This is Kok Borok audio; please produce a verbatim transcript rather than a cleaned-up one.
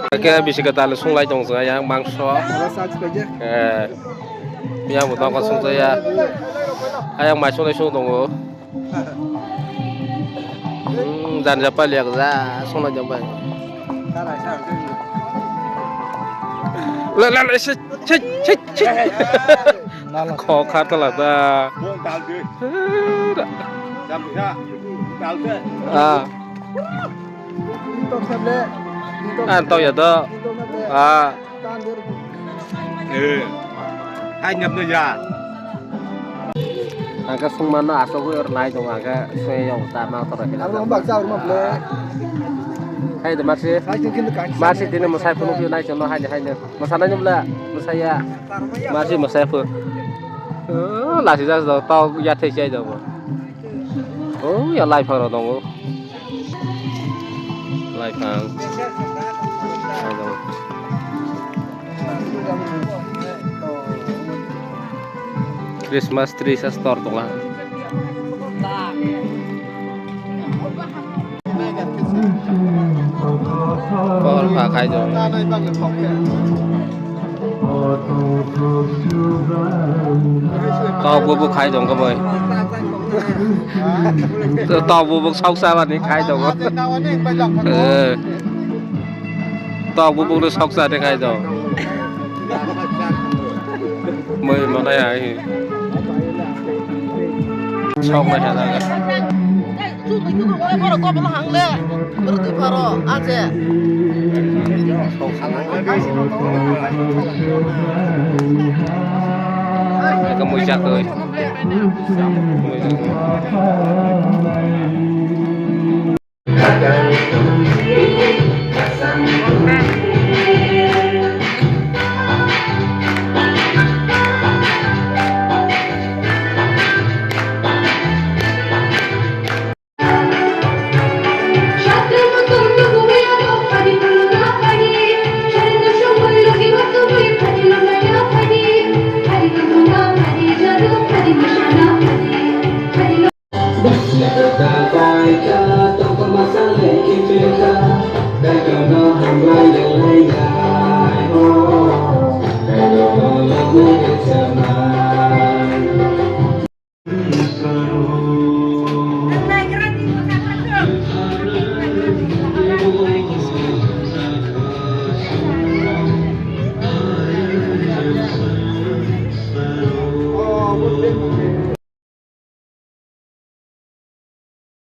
Khe bisi kwtal sunglai tong jaya mangso. Eh, yang bo tongkha sungjaya. Ayang mai sunglai sung tongo. Hmm, janja paliak ja, sona jambai. La, la, la, shit, shit, shit, shit. Kho kha tala da. Ah. Ah, tau ya do. Ah. Eh. Hai nyap no ya. Angke sungmano asogwi or nai tongo, angke sui yong ta ma toro hila. Abo baksa abo ble. Hai de masi. Masi dini mosai phunuk yo nai chonno hai de hai de. Masa nai nyum la, masa ya. Masi mosai phu. Oh, lasi jas do tau ya thai chai do. Oh, ya lai pharo dongo. Lai phang. Christmas tree sa store tongla. Por pha khai do. Tok bubuk khai dong khe boi. Tok bubuk sok sabani khai dong. Eh. Tok bubuk no sok sani khai dong. Moi manai ai. Sok nai ha. Kamu jakoi.